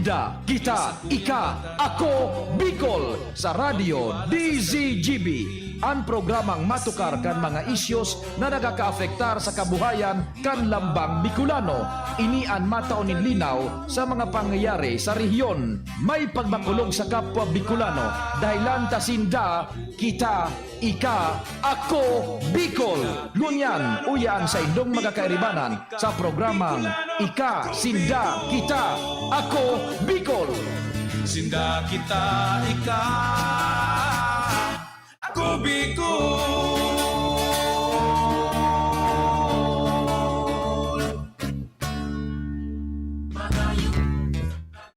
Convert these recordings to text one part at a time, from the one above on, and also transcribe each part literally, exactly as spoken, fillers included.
Da, kita, ika, ako, Bicol, sa Radyo D Z G B. An programang matukar kan mga isyos na nakakaapektar sa kabuhayan kan lambang Bicolano. Ini an matao nin linaw sa mga pangyayari sa rehiyon. May pagmakulog sa kapwa Bicolano, dahelan ta sinda, kita, ika, ako, Bicol. Ngunyan, uya an saindong mga kairibanan sa programang Ika, Sinda, Kita, Ako, Bicol. Sinda, kita, ika, ako, Bicol.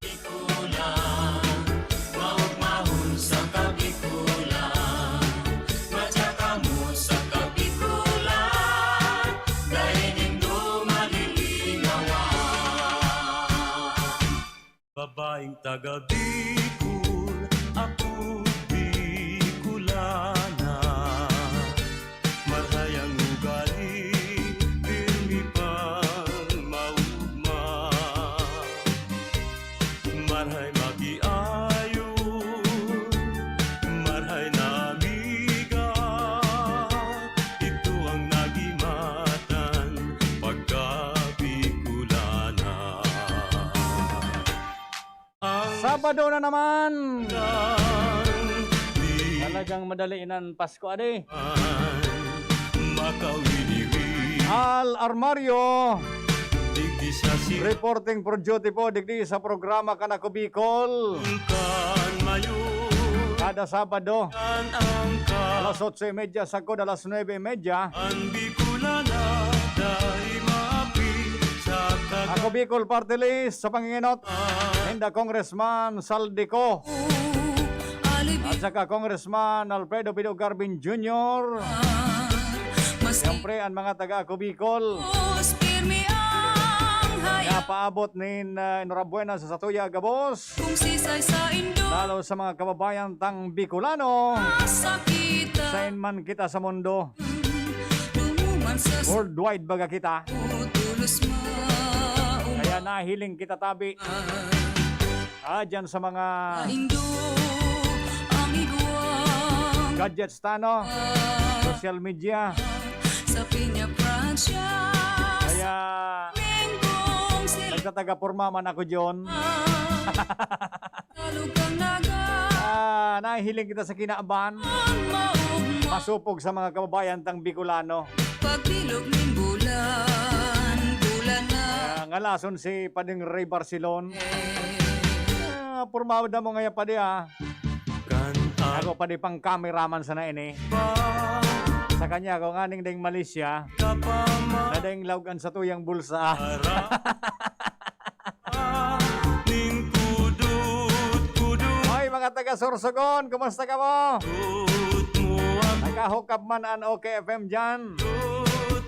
Bikulan, maugmahon sa Kabikulan, matya kamo sa Kabikulan, dai nindo malilingawan. Babaeng taga Bicol, ako Bicolana. Marhay ang ugali, pirmi pang maugma. Marhay makiayo, marhay na amiga, ito ang nagimatan pagka Bicolana. Ang Sabado na naman! Talagang madali inan Pasko, adi. Makawiniwi. Al Armario. Digdi sa si- Reporting for duty po, digdi sa programa Kan Ako Bicol. Kan Mayon. Kada Sabado. Kan Angka. Alas otso y media, sagkod alas nuebe y media. Ang Bicolana, dai maapi sa kaka- Ako Bicol Party List sa pangingenot. Ninda Congressman Saldico. At saka Congressman Alfredo Pido Garbin Junior. Siyempre, ang mga taga Ako Bicol. Kaya paabot nin, ah, enhorabuena sa satuya gabos. Lalo sa mga kababayan tang Bicolano. Sain man kita sa mundo. Worldwide baga kita. Kaya nahiling kita tabi. Ah, dyan sa mga gadgets ta, no? Social media. Kaya nagtataga-porma man ako, John. Ah, nahihiling kita sa kinaban. Masupog sa mga kababayan tang Bicolano. Pagbilog ning bulan, bulan na. Kaya ngalason si Pading Ray Barcelon. Ah, pormado mo ngayon, padi, ah. Ako, padi, pang cameraman sana ini. Sa kanya, ako nganing daing Malaysia, na daing laog an satuyang bulsa. Ning kudot-kudot. Hoy, mga taga Sorsogon, kumusta kamo? Nakahukap man an OK F M dyan.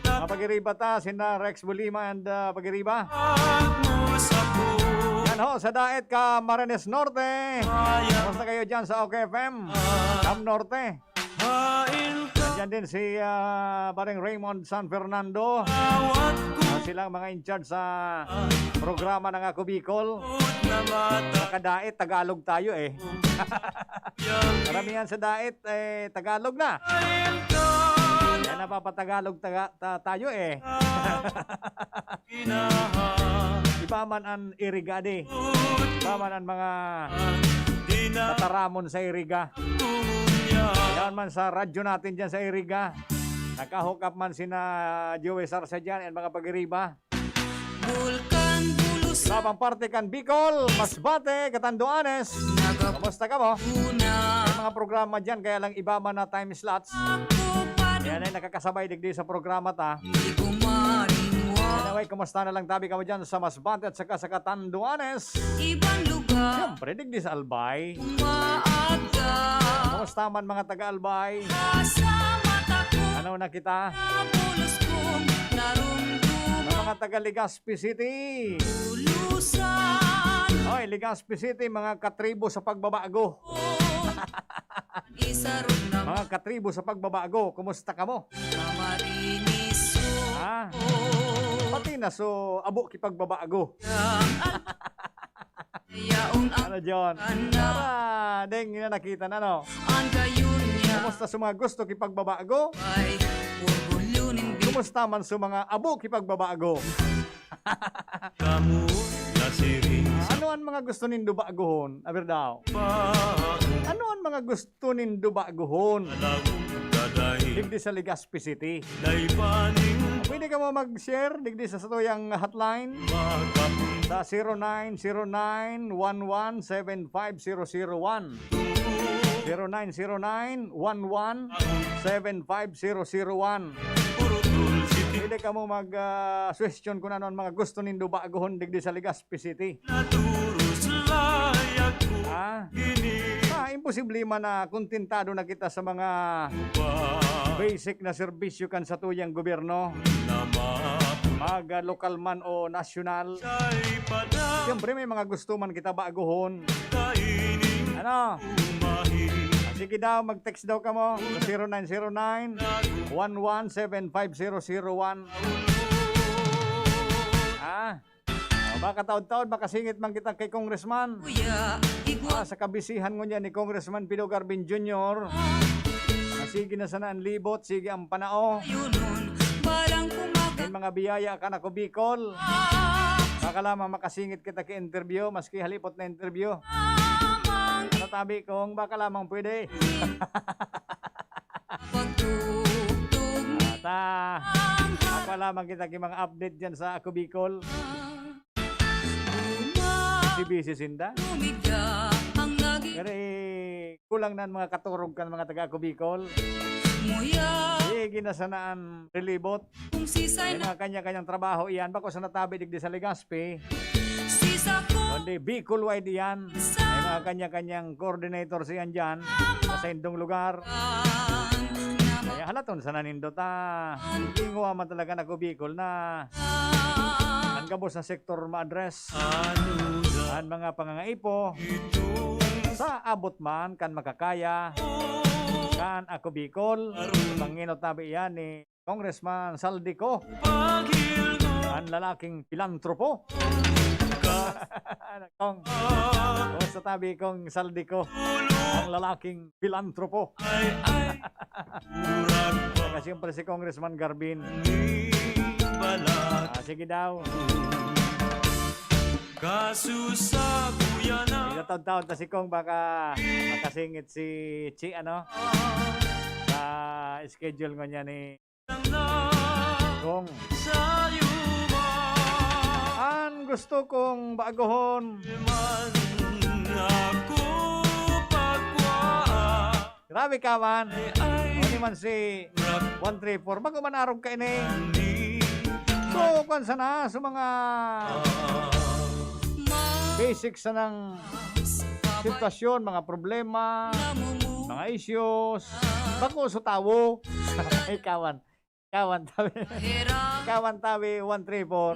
Mga pag-iriba ta, sina Rex Bulima and, ah, pag-iriba. Yan ho, sa Daet, Camarines Norte. Kumusta kayo dyan sa OK F M? Cam Norte. Nandyan din si, ah, Pareng Raymond San Fernando. Ah, silang mga in charge sa programa ng Ako Bicol. Sa Daet, Tagalog tayo eh. Karamihan sa Daet, eh, Tagalog na. Kaya napapatagalog taga-, ta-, tayo eh. Iba man an iriga, di. Iba man an mga tataramon sa iriga. Yan man sa radyo natin dyan sa iriga. Nakahook up man sina Joey Sarsa dyan and mga pag-iriba. Bulkan, Bulusan. Iba pang parte kan Bicol, Masbate, Catanduanes. Kamusta kamo? May mga programa dyan, kaya lang iba man na time slots. Ako pa rin. Yan ay nakakasabay digdi sa programa ta. Di ko marinwa. Anyway, kumusta na lang tabi kamo dyan sa Masbate at saka sa Catanduanes? Ibang lugar. Siyempre, digdi sa Albay. Umaga. Kumusta man mga taga-Albay? Sa mata ko. Ano na kita? Nabulos kong narumduman. Sa mga taga Legazpi City. Bulusan. Oy, Legazpi City, mga katribo sa pagbabago. Isa rin na mga katribo sa pagbabago, kumusta kamo? Camarines Sur. Ah, pati na so, abo ki pagbabago. Ang Yaon ang Ano, John? Kana. Tara, deng, yun na nakita na, no? An gayon niya. Kumusta sa mga gusto kipagbabago? Ay, orgulyo nin bi- Kumusta man sa mga abo kipagbabago? Kamo na siring sa Ano ang mga gusto nindo baguhon? Aber daw. Bago. Ano ang mga gusto nindo baguhon? Alawong daday. Digdi sa Legazpi City. Dai pa ning Pwede kamo mag-share digdi sa satuyang hotline. Makapun- Sa zero nine zero nine one one seven five zero zero one. Zero nine zero nine one one seven five zero zero one. Puro dulce. Pwede kamo mag, ah, suhestyon kung ano ang mga gusto nindo baguhon digdi sa Legazpi City. Naturos layag ko Ah? ini. Ah, imposible man na kontentado na kita sa mga Ba? basic na serbisyo kan satuyang gobyerno. Na mapun- Mag, ah, lokal man o nasyonal. Siyempre, may mga gusto man kita baguhon. Ano? Ah, sige daw, mag-text daw kamo sa zero nine zero nine one one seven five zero zero one. Ah? O, baka taod-taod, makasingit man kita kay Congressman. Ah, sa kabisihan ngunyan ni Congressman Pido Garbin Junior, na sige na sana ang libot, sige ang panao. May mga biyaya kan Ako Bicol. Baka lamang makasingit kita ki interview, maski halipot na interview. Sa tabi kong baka lamang pwede. Ata, baka lamang kita ki mga update dyan sa Ako Bicol. Busy-busy sinda. Pero, eh, kulang na ang mga katurog kan mga taga Ako Bicol. Sige na sana ang relibot. May mga kanya-kanyang trabaho iyan. Bako sa natabi digdi sa Legazpi. Kundi Bicol wide iyan. May mga kanya-kanyang coordinator siyan dyan. Sa saindong lugar. Kaya halaton sa nanindot, ah. Lingwa man talaga na Bicol na ang gabos na sektor ma-address. Ang mga pangangaipo sa abot man kan makakaya kan Ako Bicol. Panginot tabi iyan ni Congressman Saldico, ang lalaking pilantropo. Kong, o sa tabi kong Saldico, ang lalaking pilantropo. Saka siyempre si Congressman Garbin. Ah, sige daw. Kasusa, kuya na. Taon-taon ta si Kong, baka makasingit si Chi, ano? Sa schedule ngunyan ni Kong. An gusto kong bagohon. Grabe ka man. Ano man si one three four? Bago man arog ka ini. So, kwan sana, sa mga basic sanang sitwasyon, mga problema, mga issues, bako sa tawo. Ikawan. Ikawan tabi. Ikawan tabi, one three four.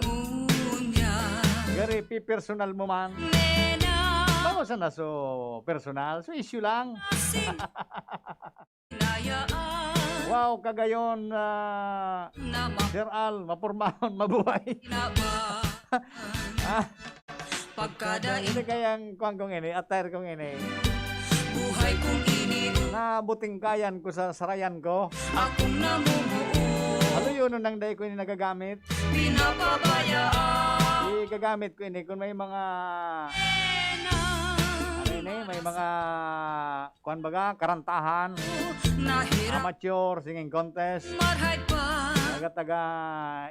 Gari, pi-personal mo man. Bako sana so personal, so issue lang. Wow, kagayon, ah, Sir Al, mapurmahon, mabuhay. Ah, Pagkadaing hindi kayang kuwan kong ini, attire kong ini. Buhay kong ini. Nabutingkayan ko sa sarayan ko. Akong namumuo. Haloy, yun nang dai ko ini nagagamit. Pinapabayaan. Igagamit ko ini kung may mga Ano ini, may mga kuwan baga, karantahan, amateur singing contest. Taga, taga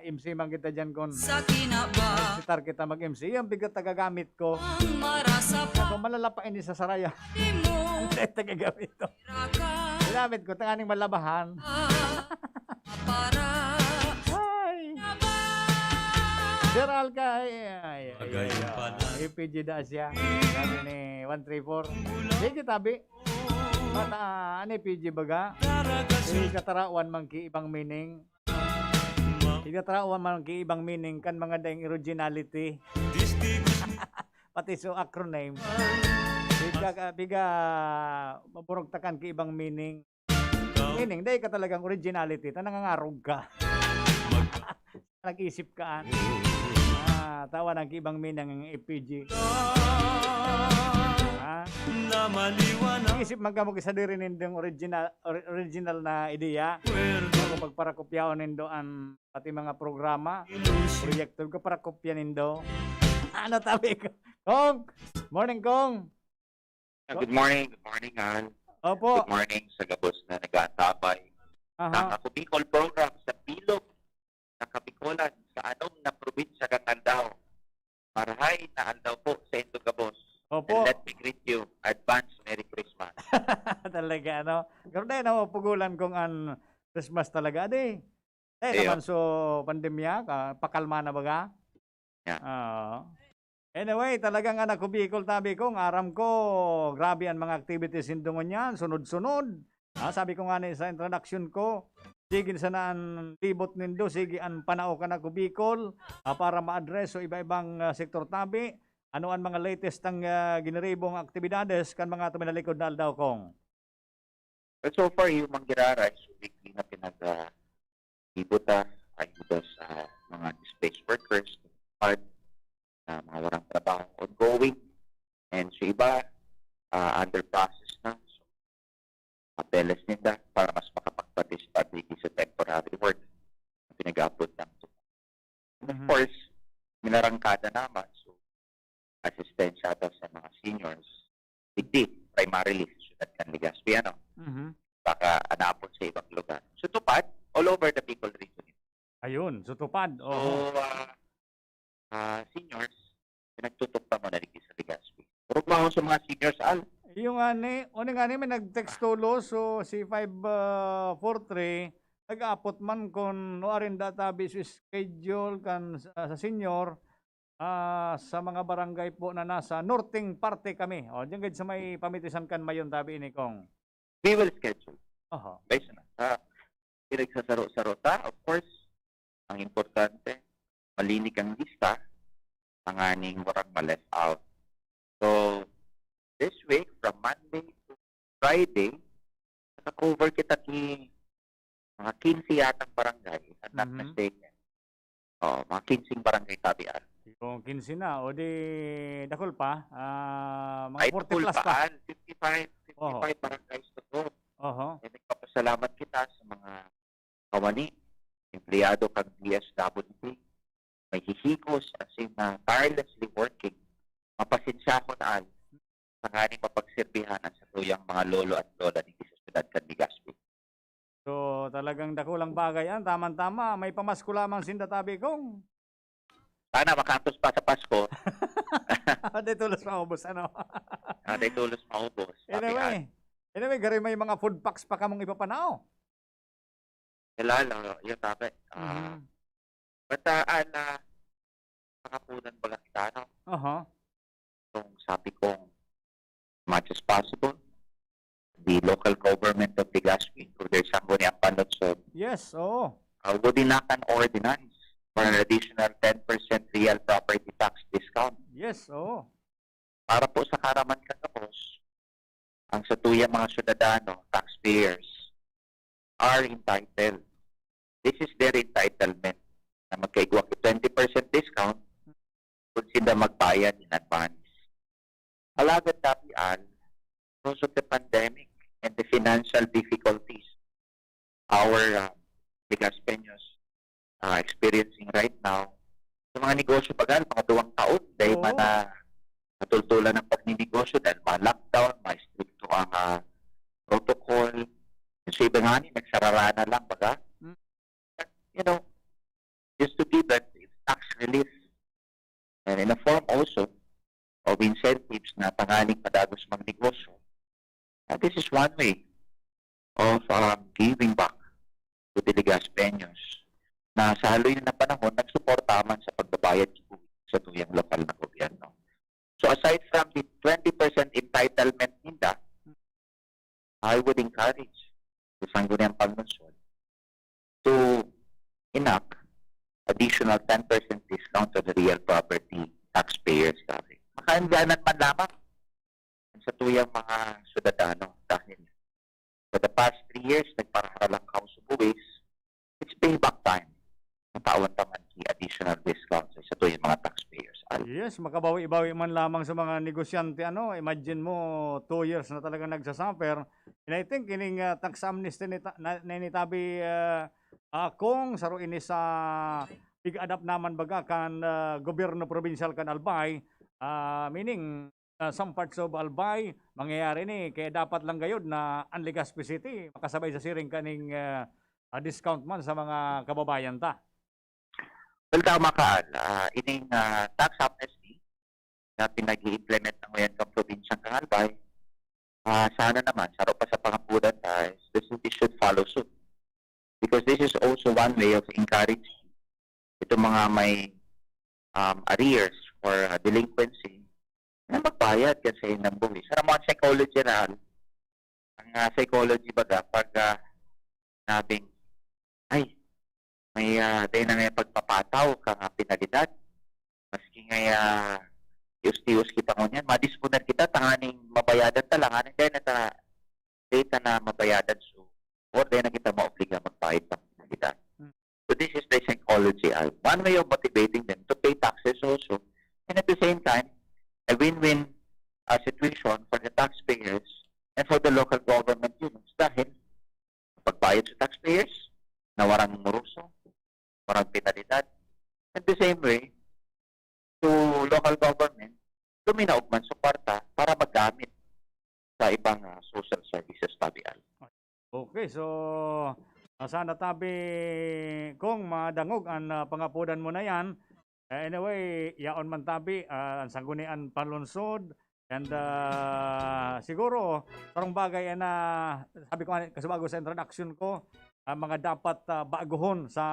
M C man kita dyan kun sitar kita mag-M C. Yan, bigat tagagamit ko. Ako, malala pa ini sa saraya. Hindi, tagagamit ko. Gamit ko, tanganing malabahan. Ay. Sir Alka, ay, ay, ay, ay, ay, ah, A P G da siya. Sabi ni one three four. Sige, tabi. Bata, ano, A P G baga? Ikatarawan man ki ibang meaning. Ikatarawan man ki ibang meaning kan mga daing originality. Pati so acronym. Piga, piga, maburugtakan ki ibang meaning. Meaning, dai ka talagang originality, ta nangangarog ka. Nag-isip ka, ah. Ah, tawan ang kibang minang ang F P G. Ha? Isip man kamo ki sadiri nindong original, ori-, original na ideya. Kung pagparakopyaon nindo an pati mga programa, proyekto ko, parakopya nindo. Ano tabi ko? Kong! Morning, Kong! Ah, good morning, good morning, Al. Opo. Good morning sa gabos na nag-aantabay Aha. ng Ako Bicol program sa bilog na Kabikolan, sa anom na probinsya kan aldaw. Marahay na aldaw po sa indo gabos. Opo. And let me greet you, advance Merry Christmas. Talaga, ano? Pero dahil napupugulan kong an Christmas talaga, adi. Dahil Iyo. naman so pandemya, ka, pakalma na baga? Yeah. Oo. Anyway, talagang anak ko Bicol, tabi ko, aram ko, grabe ang mga activities nindo ngunyan, sunod-sunod. Ah, sabi ko nga ni sa introduction ko, sige sana an libot nindo, sige an panao kan Ako Bicol, ah, para ma-address so iba-ibang, ah, sektor tabi. Ano an mga latest ang, ah, giniribong aktibidades kan mga tuminalikod na aldaw, Kong? Well, so far, yung manggiraray, so weekly na pinag, ah, libot, ah, ayuda sa mga displaced workers, part, ah, mga walang trabaho, ongoing. And so iba, ah, under process na. So, papeles ninda para mas makapag-participate digdi sa temporary work na pinag-aabot ng And of Mhm. course, minarangkada naman, so, asistensya ata sa mga seniors, digdi, primarily, sa syudad kan Legazpi, ano? Mhm. Baka anapon sa ibang lugar. So, tupad, all over the Bicol region. Ayun, so tupad, So, oho. ah, ah, seniors, pinagtutok pa mo na digdi sa Legazpi. Pero kung ako sa mga seniors, Al. Yung ani, o nga ni, may nag-text tulos, so si five, ah, four three, nag-aapot man kun nuarin da tabi sa schedule kan sa, sa senior, ah, sa mga barangay po na nasa norteng parte kami. O, diyan gid sa may pamitisan kan Mayon tabi ini, Kong. We will schedule. Aha. Based na sa pinagsasaro-saro ta, of course, ang importante, malinig ang lista, tanganing warang ma-left out. So, this week, from Monday to Friday, naka-cover kita ki mga quince yatang barangay, if I'm not Mhm. mistaken. Oo, mga kinseng barangay tabi, Al. Yung quince na, o di dakul pa, ah, mga Ay, forty dakul plus pa, pa. Al. Fifty-five, Oho. fifty-five barangays to go. Oho. Eh, nagpapasalamat kita sa mga kawani, empleyado kan D S W D, may hihigos, as in, ah, tirelessly working. Mapasensyahon, Al, tanganing mapagserbihan an satuyang mga lolo at lola digdi sa syudad kan Legazpi. So, talagang dakulang bagay yan. Tamang-tama, may pamasko lamang sinda tabi, Kong. Sana makaantos pa sa Pasko. Di tulos maubos, ano? Ah, di tulos maubos, Papi Ann. Anyway, anyway, gari may mga food packs pa kamong ipapanao. Kilala, yun, Papi. Ah, Mhm. But, ah, an, ah, pangapunan mo lang kita, no? Aha. Kung sabi kong, much as possible, the local government of Legazpi, through their Sangguniang Panlungsod, Yes, oo. uh, would enact an ordinance for an additional ten percent real property tax discount. Yes, oo. Para po sa karaman kan gabos, ang satuyang mga syudadano, taxpayers, are entitled. This is their entitlement na magkaigwa ki twenty percent discount kun sinda magbayad in advance. Alagad, Papi Ann, because of the pandemic and the financial difficulties our, uh, Legazpeños, uh, experiencing right now, sa mga negosyo, baga, mga duwang taon, dahil Oo. man na natultulan ang pagninegosyo dahil mga lockdown, mga estrikto ang, ah, protocol. Yung sa iba nga ni, nagsarara na lang, baga. Mm. But, you know, just to give that tax relief and in a form also of incentives na tanganing padagos magnegosyo, ah, this is one way of, um, giving back to the Legazpeños na sa haloy na panahon nagsuporta man sa pagbabayad sa satuyang lokal na gobyerno. So, aside from the twenty percent entitlement ninda, I would encourage the Sangguniang Panlungsod to enact additional ten percent discount to the real property taxpayers, pare. Makaangganan man lamang ang satuyang mga syudadano dahil for the past three years, nagparaharal ang Kaw sa Buwis. It's payback time. Natawan ta man ki additional discounts sa satuyang mga taxpayers. Al- Yes, makabawi-bawi man lamang sa mga negosyante. Ano, imagine mo, two years na talaga nagsasuffer. And I think ining ah, tax amnesty ni ta- na, na initabi ah, ah, kung saro ini sa pig-adapt naman baga kan ah, gobyerno probinsyal kan Albay, ah, meaning ah, some parts of Albay, mangyayari ni, kaya dapat lang gayod na ang Legazpi City makasabay sa siring kaning ah, ah, discount man sa mga kababayan ta. Well, tama ka, Al. Ah, ining ah, tax amnesty na pinag-i-implement na ngayon ng probinsyang Albay, ah, sana naman, saro pa sa pangapudan ta, is the city should follow suit. Because this is also one way of encouraging itong mga may um, arrears or uh, delinquency na magbayad kasi ng buwis. Alam mo, ang psychology na, ang ah, psychology baga, pag ah, nabing, ay, may uh, dahil na may pagpapataw ka nga penalidad, maski nga uh, tius-tius kita ngunyan, madisponer kita, tanganing mabayadan ta lang, anong dahil na ta, data na mabayadan, so, or dahil na kita maobliga magbayad ng penalidad. Hmm. So this is the psychology, Al. One way of motivating them to pay taxes also, and at the same time, a win-win uh, situation for the taxpayers and for the local government units dahil pagbayad sa taxpayers na warang moroso, warang penalidad. And the same way, to local government, luminaog man sa kwarta para magamit sa ibang ah, social services, Tabi Al. Okay, so ah, sana tabi kung madangog ang ah, pangapudan mo na yan. Eh, anyway, yaon man tabi, ah, ang sanggunian panlunsod. And ah, siguro, sarong bagay na sabi ko nga, kasubago sa introduction ko, ang mga dapat ah, baguhon sa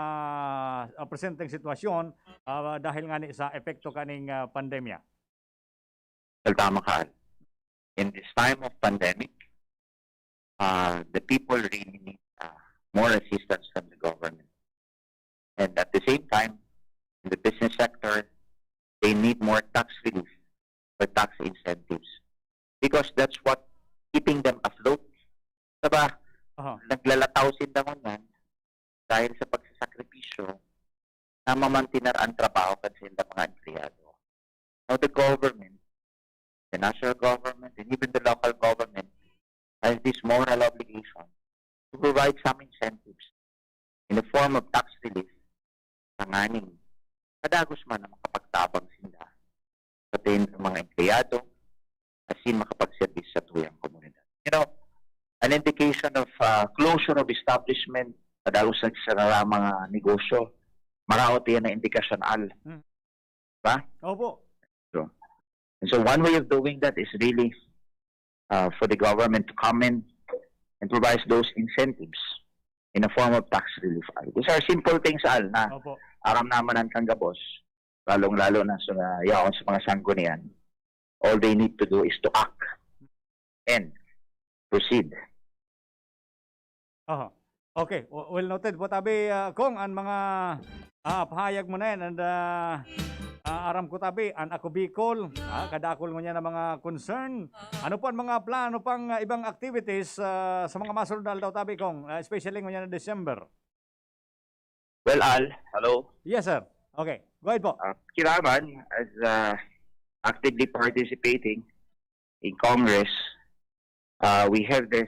ah, presenteng sitwasyon ah, dahil nga ni sa epekto kaning ah, pandemya. Well, tama ka. In this time of pandemic, uh, the people really need uh, more assistance from the government. And at the same time, in the business sector, they need more tax relief or tax incentives. Because that's what keeping them afloat. Diba? Aha. Naglalataw sinda ngunyan dahil sa pagsasakripisyo na mamantinar ang trabaho kan sa mga empleyado. Now, the government, the national government, and even the local government has this moral obligation to provide some incentives in the form of tax relief tanganing padagos man ang makapagtabang sinda sa mga empleyado asin makapagserbisyo sa tuyang komunidad. You know, an indication of uh, closure of establishment, padagos sa mga negosyo, maraot yan na indikasyon, Al. Mm. Ba? Opo. So, and so one way of doing that is really uh, for the government to come in and provide those incentives in a form of tax relief. Al. These are simple things, Al, na Opo. aram naman ang kanggabos, lalong-lalo na sa yaon sa mga sanggunian. All they need to do is to act and proceed. Aha. Okay, w- well noted po tabi ah, Kong, ang mga ah, pahayag mo na yan and ah, ah, aram ko tabi, ang Ako Bicol, ah, kadakol ngunyan na mga concern. Ano po ang mga plano pang ah, ibang activities ah, sa mga masunod na aldaw tabi Kong, ah, especially ngunyan na December? Well, Al, hello. Yes sir. Okay, go ahead po. Uh, Kiraman, as uh, actively participating in Congress, uh, we have this,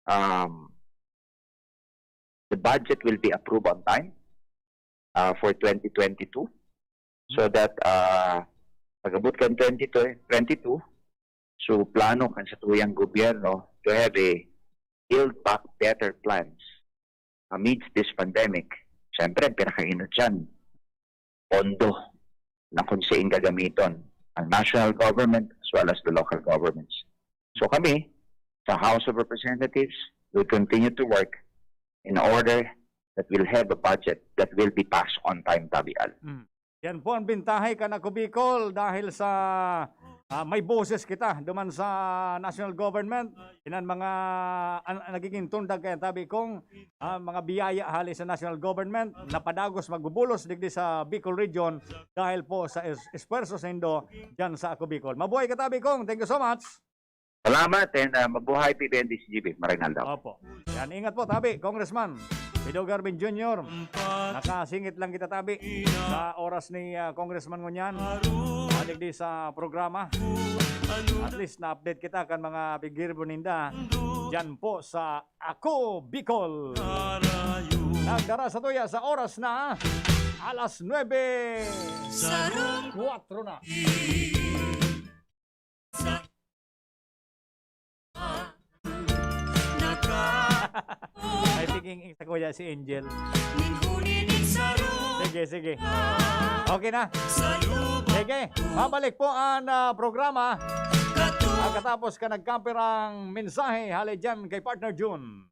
um, the budget will be approved on time uh, for twenty twenty-two. So that uh, pag-abot kan twenty twenty-two, so plano kan sa tuyang gobyerno to have a Build Back Better plans amidst this pandemic. Siyempre, ang pinakainot dyan, pondo na kung saan gagamiton ang national government as well as the local governments. So kami, sa House of Representatives, will continue to work in order that we'll have a budget that will be passed on time, Tabi Al. Mm. Yan po ang bintahe kan Ako Bicol dahil sa ah, may boses kita duman sa national government. Inan mga an, nagiging tundag kaya tabi kong ah, mga biyaya hali sa national government na padagos magbubulos digdi sa Bicol region dahil po sa es, esfuerzo sa Indo dyan sa Ako Bicol. Mabuhay ka tabi kong. Thank you so much. Salamat and uh, mabuhay P B N D C G B. Marinal daw. Opo. Yan, ingat po tabi, Congressman. Pido Garvin Junior, nakasingit lang kita tabi sa oras ni, ah, Congressman ngunyan. Balik di sa programa. At least na-update kita kan mga pigirbo ninda dyan po sa Ako Bicol. Nagdara sa tuya sa oras na alas nuebe Sarong kwatro na. Sa I think ing sa kuya si Angel. Sige, sige. Okay na. Sige, mabalik po ang, ah, programa. Pagkatapos ka nagkampir ang mensahe, hali dyan kay Partner Jun.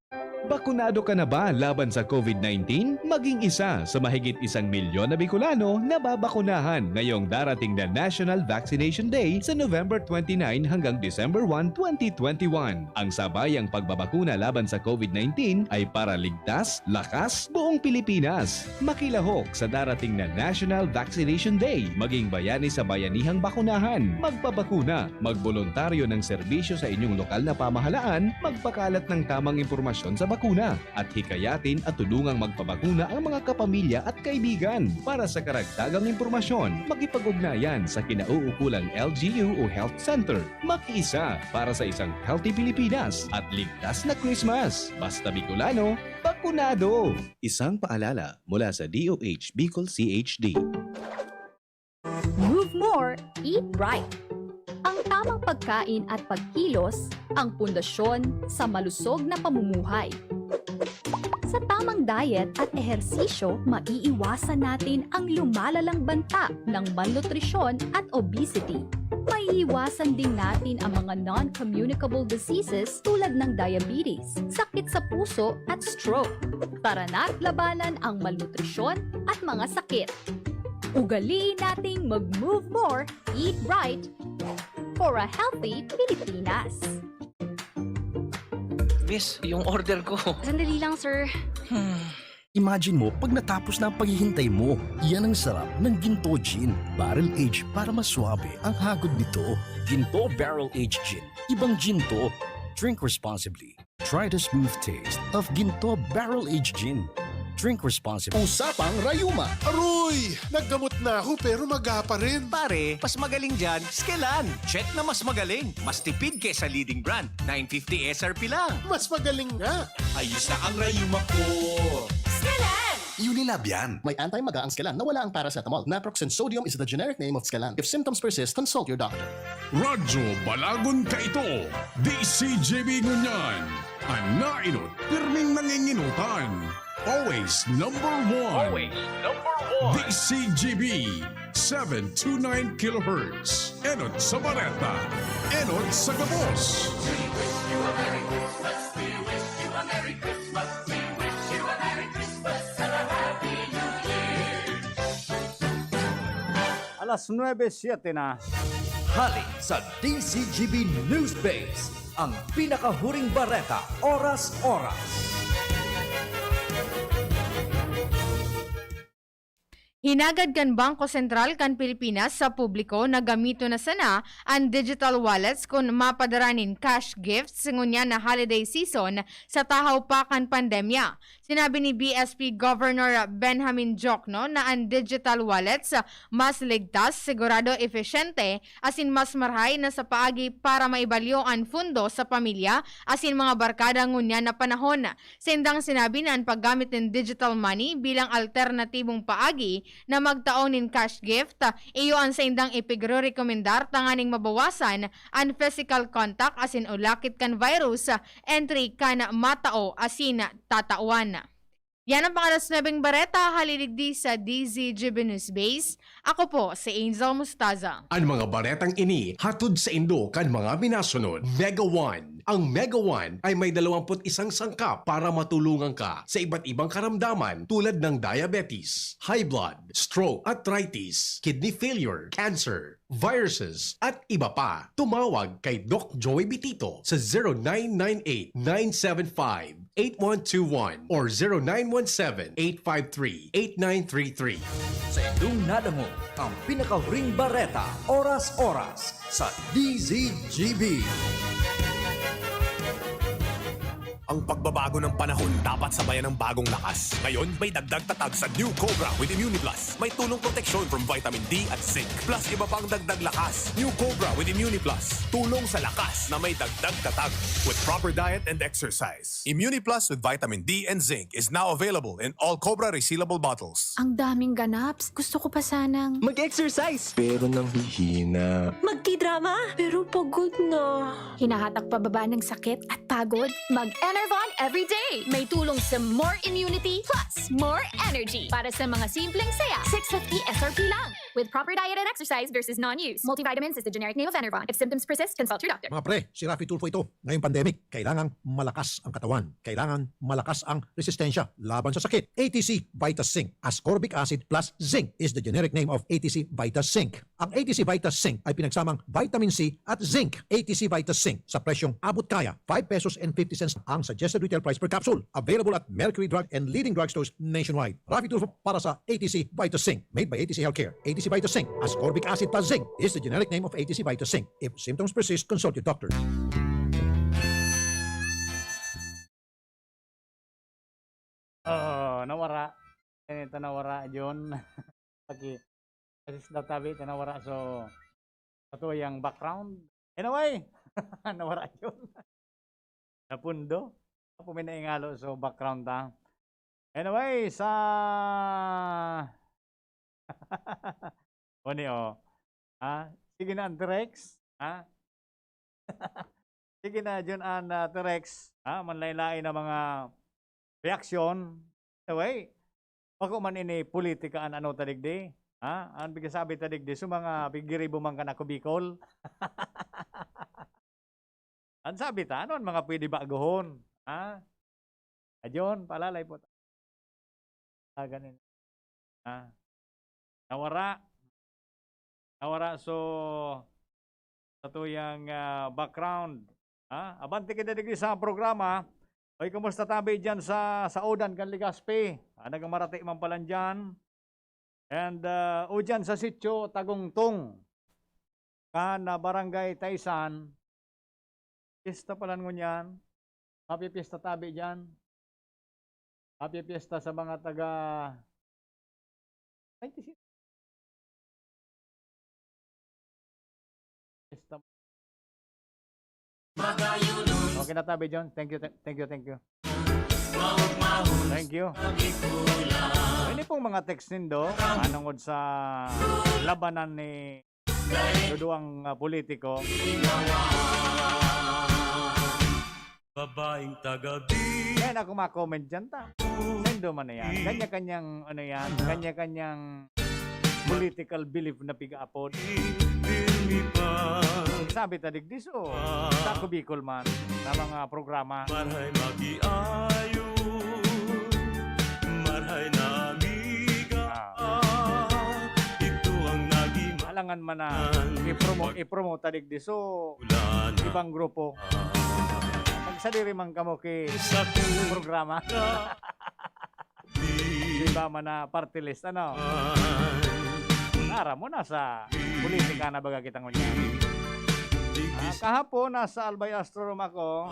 Bakunado ka na ba laban sa covid nineteen? Maging isa sa mahigit isang milyon na Bicolano na babakunahan ngayong darating na National Vaccination Day sa November twenty-nine hanggang December one, twenty twenty-one. Ang sabayang pagbabakuna laban sa covid nineteen ay para ligtas, lakas, buong Pilipinas. Makilahok sa darating na National Vaccination Day. Maging bayani sa bayanihang bakunahan. Magpabakuna. Magboluntaryo ng serbisyo sa inyong lokal na pamahalaan. Magpakalat ng tamang impormasyon sa bakuna. At hikayatin at tulungang magpabakuna ang mga kapamilya at kaibigan. Para sa karagdagang impormasyon, makipag-ugnayan sa kinauukulang L G U o Health Center. Makiisa para sa isang healthy Pilipinas at ligtas na Christmas. Basta Bicolano, bakunado! Isang paalala mula sa D O H Bicol C H D. Move more, eat right. Ang tamang pagkain at pagkilos ang pundasyon sa malusog na pamumuhay. Sa tamang diet at ehersisyo, maiiwasan natin ang lumalalang banta ng malnutrisyon at obesity. Maiiwasan din natin ang mga non-communicable diseases tulad ng diabetes, sakit sa puso at stroke. Tara na't labanan ang malnutrisyon at mga sakit. Ugaliin nating mag-move more, eat right for a healthy Pilipinas. Miss, yung order ko. Sandali lang, sir. Hmm. Imagine mo pag natapos na ang paghihintay mo. Iyan ang sarap ng Ginto Gin. Barrel Age para mas suabe ang hagod nito. Ginto Barrel Age Gin. Ibang Ginto. Drink responsibly. Try the smooth taste of Ginto Barrel Age Gin. Drink responsibly. Usapang Rayuma. Aroy! Naggamot na ako pero maga pa rin. Pare, mas magaling dyan, Skelan. Check na mas magaling. Mas tipid kesa leading brand. nine fifty S R P lang. Mas magaling nga. Ayos na ang rayuma ko. Skelan! Unilab yan. May anti-maga ang Skelan na wala ang paracetamol. Naproxen sodium is the generic name of Skelan. If symptoms persist, consult your doctor. Radyo Balagon Kaito, D C G B ngunyan. An nainot, pirming nanginginutan. Always number one. Always number one. D C G B, seven two nine kilohertz. Enot sa bareta. Enot sa gabos. We wish you a Merry Christmas. We wish you a Merry Christmas. We wish you a Merry Christmas and a Happy New Year. Alas nuebe siete na. Hali sa D C G B News Base, ang pinakahuring bareta, oras-oras. Hinagad kan Bangko Sentral kan Pilipinas sa publiko na gamiton na sana an digital wallets kun mapadara nin cash gifts ngunyan na holiday season sa tahaw pa kan pandemya. Sinabi ni B S P Governor Benjamin Diokno na an digital wallets mas ligtas, sigurado, epesyente asin mas marahay na sa paagi para maibalyo an pundo sa pamilya asin mga barkada ngunyan na panahon. Saindang sinabi na an paggamit nin digital money bilang alternatibong paagi na magtao nin cash gift, iyo an saindang ipigrerekomendar tanganing mabawasan an physical contact asin ulakit kan virus entre kan matao asin tatawan. Yan ang pang-alas nuebeng bareta, haliligdi sa D Z G B News Base. Ako po si Angel Mustaza. An mga baretang ini hatod saindo kan mga minasunod. Mega One. Ang Mega One ay may dalawampu't isang sangkap para matulungan ka sa iba't ibang karamdaman tulad ng diabetes, high blood, stroke, arthritis, kidney failure, cancer, viruses, at iba pa. Tumawag kay Doc Joey Bitito sa zero nine nine eight, nine seven five, eight one two one or zero nine one seven, eight five three, eight nine three three. Saindong nadangog ang pinakahuring bareta, oras-oras, sa D Z G B. Ang pagbabago ng panahon dapat sabayan ng bagong lakas. Ngayon, may dagdag tatag sa New Cobra with Immuniplus. May tulong proteksyon from vitamin D at zinc. Plus, iba pang dagdag lakas. New Cobra with Immuniplus. Tulong sa lakas na may dagdag tatag. With proper diet and exercise. Immuniplus with vitamin D and zinc is now available in all Cobra resealable bottles. Ang daming ganaps. Gusto ko pa sanang Mag-exercise! Pero nanghihina. Magtidrama? Pero pagod na. Hinahatak pababa ng sakit at pagod? Mag-Enervon everyday! May tulong sa more immunity plus more energy. Para sa mga simpleng saya, six fifty S R P lang. With proper diet and exercise, there's non-use. Multivitamins is the generic name of Enervon. If symptoms persist, consult your doctor. Mga pre, si Raffy Tulfo ito. Ngayong pandemic, kailangang malakas ang katawan. Kailangan malakas ang resistensya laban sa sakit. A T C Vitas Zinc, ascorbic acid plus zinc is the generic name of A T C Vitas Zinc. Ang A T C Vitas Zinc ay pinagsamang vitamin C at zinc. A T C Vitas Zinc sa presyong abot kaya, five pesos and fifty cents ang suggested retail price per capsule. Available at Mercury Drug and leading drugstores nationwide. Raffy Tulfo para sa A T C Vitas Zinc. Made by A T C Healthcare. A T C Vitas Zinc, ascorbic acid plus zinc is the generic name of A T C Vitas Zinc. If symptoms persist, consult your doctor. Oh, nawara. Ito nawara, John. Paki-, assist daw tabi, ito nawara. So, ito yung background. Anyway, nawara, John. Napundo. Apo may naingalo, so background ta. Anyway, sa Oni, oh. Ha? Sige na, Auntie Rex. Ha? Sige na, John, an, ah, Auntie Rex. Ha? Manlain-lain na mga reaksyon. Anyway, bako man ini politika an ano ta digdi. Ha? An pigsasabi ta digdi, so mga pigiribo man kan Ako Bicol. An sabi ta, ano an mga pwede bagohon? Ha? Adyon, paalalay po ta. Ah, ganin. Ah. Nawara. Nawara, so, sa tuyang, ah, background. Ha? Abante kita digdi sa programa. Oy, kumusta tabi dyan sa, sa Odan kan Legazpi? Ah, nagmarati man palan dyan. And, ah, o dyan sa Sitio Tagungtong, kan, ah, Barangay Taisan, piyesta palan ngunyan. Happy Fiesta tabi dyan. Happy Fiesta sa mga taga, ay, di si-, Fiesta. Okay na tabi, John. Thank you, th-, thank you, thank you. Thank you. Ini pong mga text nindo, manungod sa labanan ni duduwang, ah, politiko. Babaeng taga Bi- Kaya na ako ma-comment dyan, ta. Sendo man na yan. Kanya-kanyang, ano yan, kanya-kanyang political belief na piga-apod. Sabi ta, digdi, so, sa Ako Bicol man, na mga programa. Marhay makiayo, marhay na amiga. Ah. Ito ang naging Alangan man na i-promote, i-promote ta digdi. So, ibang grupo. Magsadiri man kamo ki programa. Iba man na party list, ano? Aram mo na sa politika na baga kita ngunyan. Ah, kahapon, nasa Albay Astro Room ako.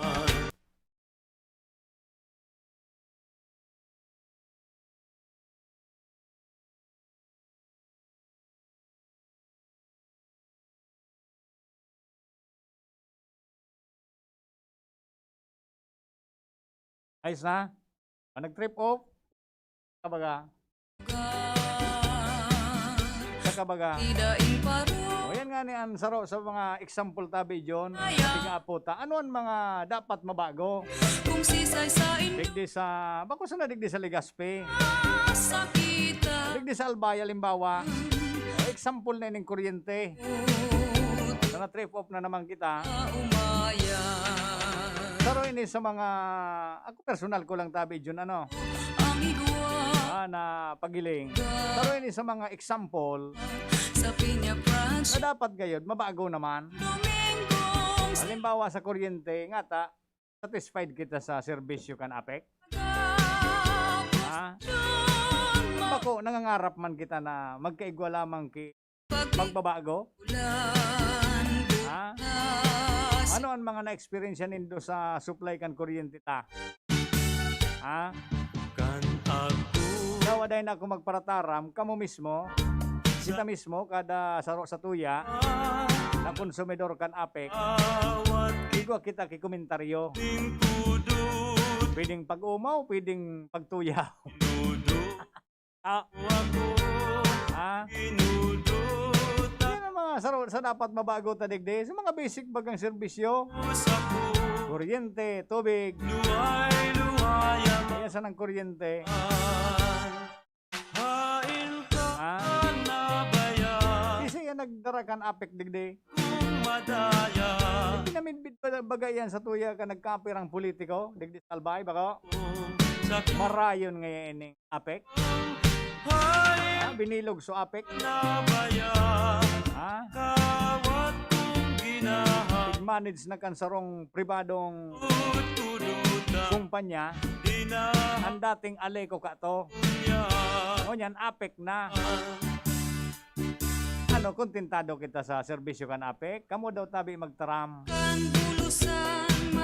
Ayos na? Ah, nag-trip off? Kabaga? Sa kabaga? O, yan nga ni ang saro sa mga example tabi, John. Sige nga po ta. Ano ang mga dapat mabago? Kung sisay sa in- Digdi sa, bako sana digdi sa Legazpi. Sakita. Digdi sa Albay, halimbawa. O, example na ining kuryente. Sana trip off na naman kita. Pero ini sa mga, ako personal ko lang tabi, Jun, ano? Ang igwa. Ah, na pagiling. Pero ini sa mga example Sa Piña Branch. Na dapat gayod, mabago naman. Domingong. Halimbawa sa kuryente, nga ta, satisfied kita sa serbisyo kan APEC? Ha? Bako, nangangarap man kita na magkaigwa lamang ki pagbabago? Ha? Ano an mga na-eksperyensya nindo sa supply kan kuryente ta? Ha? Kan ako. Dawa dai na ako magparataram, kamo mismo, kita mismo, kada saro sa tuya, na konsumidor kan APEC, awat igwa kita ki komentaryo. Pwedeng pag-umaw, pwedeng pagtuyaw. Ah. Ha? Yan ang mga saro sa dapat mabago ta digdi. Sa mga basic bagang serbisyo. Kuryente, tubig. Kaya sanang kuryente. Ha? Sisay an nagdara kan APEC digdi? Pinamidbid pa baga iyan sa tuya kan nagkapirang politiko digdi sa Albay, bako? Marayon ngaya ining APEC? Ha? Binilog so APEC? Ha? Pigmanage na kan sarong pribadong kumpanya, ang dating Aleco kato. Ngunyan, APEC na. Ano, kontentado kita sa serbisyo kan APEC? Kamo daw tabi magtaram.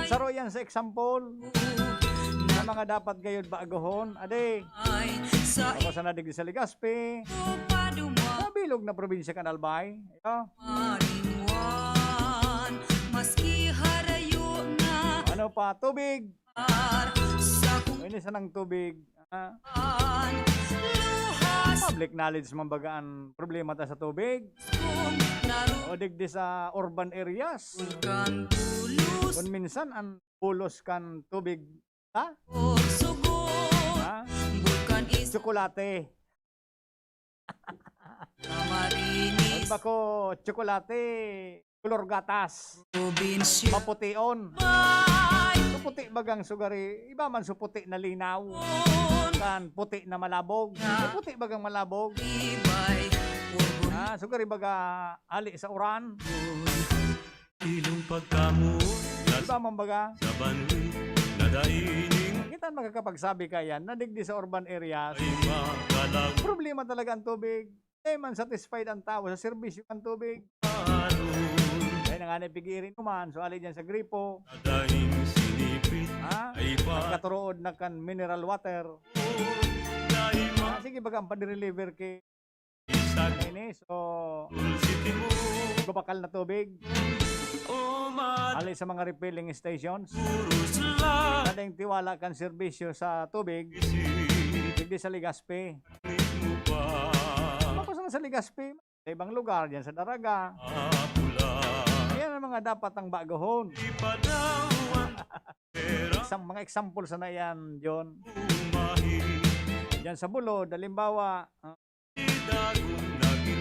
Saro yan sa example na mga dapat gayod bagohon. Ade, ako sana digdi sa Legazpi. Sa bilog na probinsya kan Albay. Ito. Ano pa? Tubig. Ini sanang tubig. Ah. Public knowledge man baga an problema ta sa tubig. O digdi sa urban areas. Kun minsan an bulos kan tubig, ha? Ha? Tsokolate. An bako, tsokolate, kolor gatas. Mapution. So, puti bagang sugari, iba man so puti na linaw. Kan puti na malabog. So, puti bagang malabog. Ah, sugari baga ali sa uran. Ilong pagkamuot, iba man baga. Sa banwi, na dai ning. Kita makakapagsabi kaya na digdi sa urban areas. Ay, makalag. Problema talaga ang tubig. Di man satisfied ang tao sa serbisyo ng tubig. Ano? Kaya na nga na pig-iiri naman, so ali dyan sa gripo. Dahil sinipit, ha? Ay, pa. Nagkaturood na kan mineral water. Dahil ma. Ah, sige, baga ang pa-deliver kay Ini, so, babakal na tubig. Ali sa mga refilling stations. Nading tiwala kan serbisyo sa tubig. Digdi sa Legazpi. Tapos na sa Legazpi, sa ibang lugar, dyan sa Daraga. Yan ang mga dapat ang bagohon. Isang mga example sana yan, John. Diyan sa Bulod, halimbawa, ah,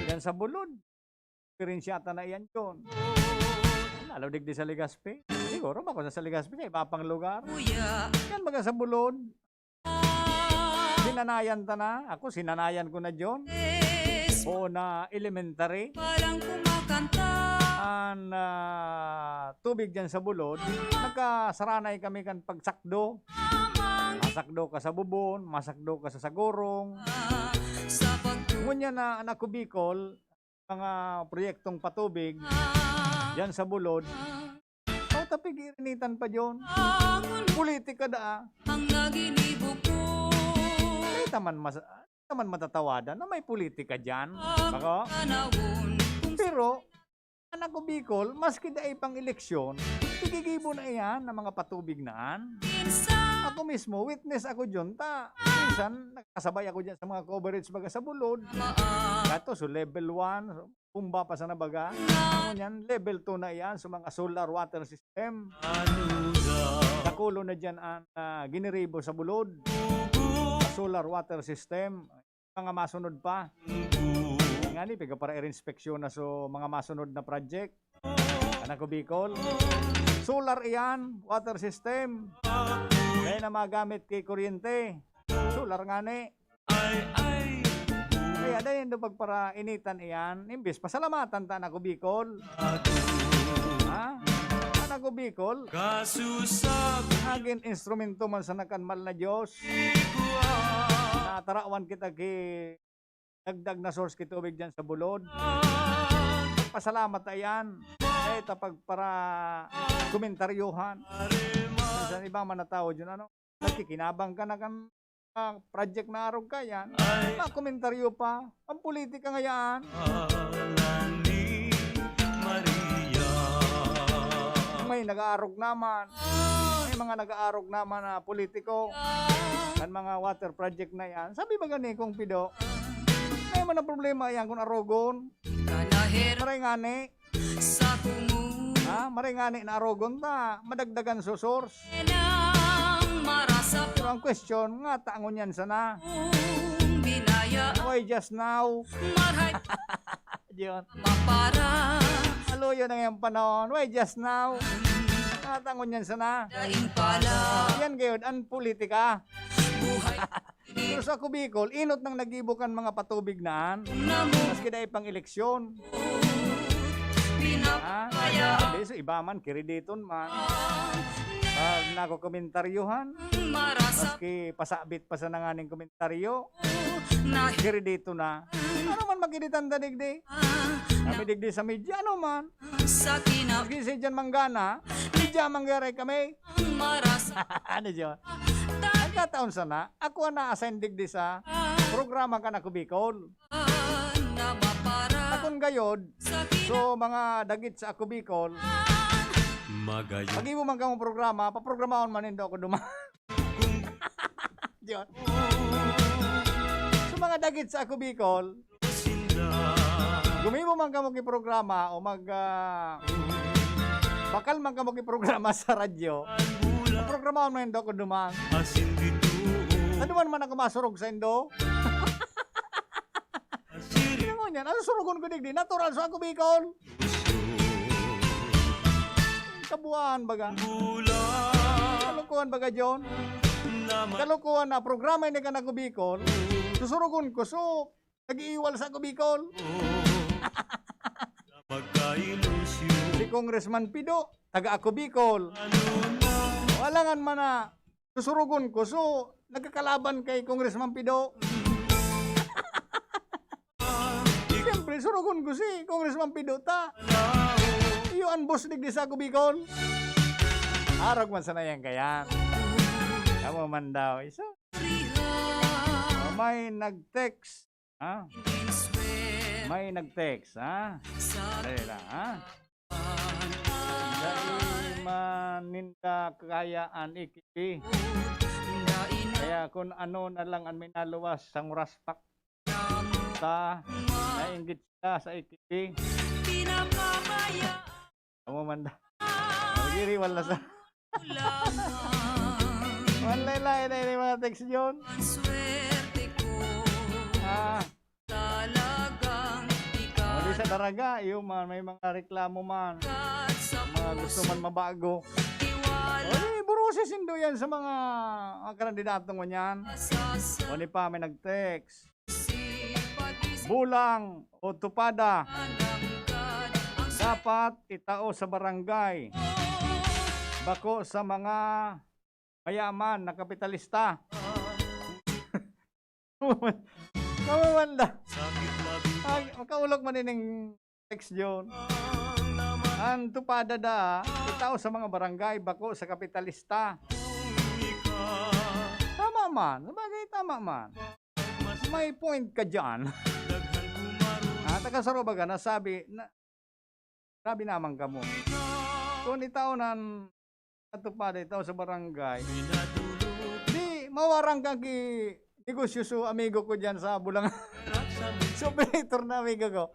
Diyan sa Bulod. Eksperyensya ta na iyan, John. Lalo digdi sa Legazpi. Siguro, bako na sa Legazpi, sa iba pang lugar. Yan, baga sa Bulod. Sinanayan ta na. Ako, sinanayan ko na, John. Oo, na elementary. An, ah, tubig diyan sa Bulod, nagkasaranay kami kan pagsakdo. Masakdo ka sa Bubon, masakdo ka sa Sagurong. Ngunyan na, an Ako Bicol, mga proyektong patubig, diyan sa Bulod. O, tapig irinitan pa diyon. Politika daa. Di ta man mas-, di ta man matatawadan na may politika diyan. Bako? Pero, an Ako Bicol, maski dai pang eleksyon, igigibo na iyan na mga patubig na an. Ako mismo, witness ako diyon, ta minsan nakasabay ako diyan sa mga coverage baga sa Bulod. Kato, so level one, so, bomba pa sana baga. Ngunyan, level two na iyan, so mga solar water system. Dakulo na diyan an, ah, giniribo sa Bulod. Solar water system. Mga masunod pa. Ngani, piga para ir-inspeksyon na so mga masunod na project. Kan Ako Bicol. Solar iyan, water system. Dai na magamit ki kuryente. Solar ngani. Kaya dai nindo pagparainitan iyan. Imbis pasalamatan ta an Ako Bicol. Ha? An Ako Bicol. Nagin instrumento man sana kan mahal na Diyos. Natarawan kita ki dagdag na source ki tubig diyan sa Bulod. Pasalamat ta iyan. Kaya Ito pag para komentaryohan. Sa iba man na tao dyan, ano? Nagkikinabang ka na kan, ah, project na arog ka yan. Makomentaryo pa. Ang politika ngayaan. May nag-aarog naman. May mga nag-aarog naman na politiko. Ang mga water project na yan. Sabi ba gani kung pido? May mga problema yan kung arogon. Maray ngani. Ha? Maray ngani na arogon ta. Madagdagan so source. Pero ang question, nga ta ngunyan sana? Why just now? Diyon. Maluyo na ngayong panahon. Why just now? Nga ta ngunyan sana? Yan gayod, ang politika. Pero sa Ako Bicol, inot nang nagibo kan mga patubig naan. Maski dai pang eleksyon. Ha? Hindi, so iba man, kiriditon man. Pag nakokomentaryohan, maski pasabit pa sa nanganing komentaryo, kiridito na. Ano man makiritan ta digdi? Kami digdi sa media, ano man? Maski si Jan Mangana, media manggaray kami. Ano, John? Nagkataon sana, ako ang na-assign digdi sa programa kan Ako Bicol. Akon gayod, so mga dagit sa Ako Bicol, Magayon. Pag-ibo man kamong programa, paprogramahon man nindo ako duman. Diyon. So mga dagit sa Ako Bicol, gumibo man kamo ki programa o mag, ah, bakal man kamo ki programa sa radyo, paprogramahon man nindo ako duman. Asin dito. Ano man man ako masurog sa indo? Ano mo niyan? Ano surugon ko digdi? Natural sa Ako Bicol. Kabuuan baga. Kalokohan baga, John. Kalokohan na programa ini kan Ako Bicol. Susurugon ko, so, nag-iiwal sa Ako Bicol. Si Congressman Pido, taga Ako Bicol. Walangan man na susurugon ko. So, nagkakalaban kay Congressman Pido. Siyempre, surugon ko si Congressman Pido ta. Iyo ang boss digdi sa Ako Bicol. Arog man sana yan kayan. Kamo man daw. Isa. Oh, may nag-text. Ha? May nag-text, ha? Dali lang, ha? Dai man ninda kaya an ikibi. Kaya kun ano na lang an minaluwas sa nguraspak ta, nainggit sila sa ikibi. Amo man da. Magiriwal na sa. Wala lain na ini mga text yun. Ah. Talagang ikaw. Wali sa daraga, iyo man, may mga reklamo man. Mga gusto man mabago. Ay, burusi sindo yan sa mga, mga kandidato ngunyan. O ni pa, may nag-text. Bulang o tupada. Dapat itao sa barangay. Bako sa mga mayaman na kapitalista. Kamamanda. Ay, makaulog man ining text yun. Ang tupada da, itao sa mga barangay, bako sa kapitalista. Tama man. Sabagay, tama man. May point ka dyan. Ah, taga Sarubaga, nasabi, na, grabe naman kamo. Kung itaon ang tupada, itaw sa barangay, di, mawarang ka ki negosyo so amigo ko dyan sa Bulangan. So, operator na amigo ko.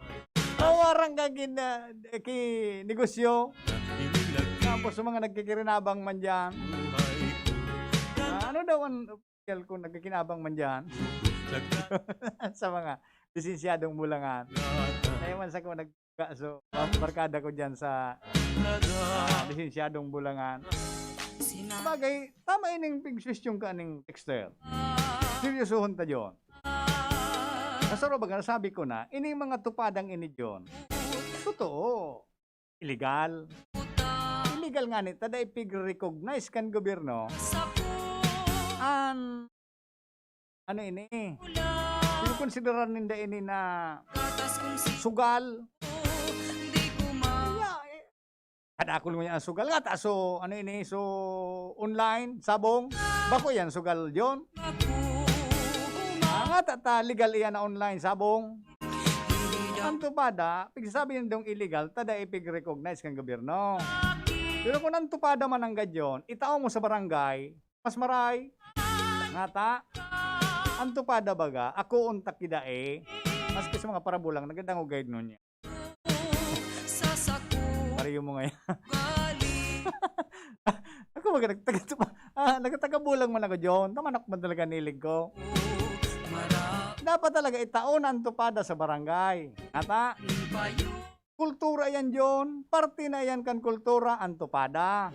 Mawarang ka ki, na, ki negosyo. Tapos sa mga nagkikirinabang man dyan. Ah, ano daw ang Kaya kung nagkikinabang man dyan sa mga lisensyadong Bulangan. Kaya man sa kung nagka-, so, barkada ko dyan sa, ah, lisensyadong Bulangan. Sabagay, tama ining pigsuwestiyon ka ning texter. Seryosohon ta dyan. Kasaro baga, nasabi ko na, ining mga tupadang ini dyan. Totoo. Illegal. Illegal ngani ta, dai pig-recognize kan gobyerno an, ano ini, kinokonsiderar ninda ini na sugal. Kaya, eh, Kadakul ngunyan an sugal. Ngata so, ano ini, so, online, sabong. Bako yan, sugal, John. Ah, ngata ta, legal iyan na online, sabong. An tupada, pigsasabi nindong illegal, ta dai pig-recognize kan gobyerno. Pero kung an tupada man nanggad yon, itao mo sa barangay, mas maray. Ngata, an tupada baga, ako untak ki dai, maski sa mga parabulang, nagdadangog gayod ngunyan. Sa sako. Pareho mo ngayon. Ako baga nagtaga-, ah, nagtaga-bulang man ako, John. Tamanok man talaga nilig ko. Dapat talaga itao na an tupada sa barangay. Ngata, kultura yan, John. Parte na yan kan kultura, an tupada.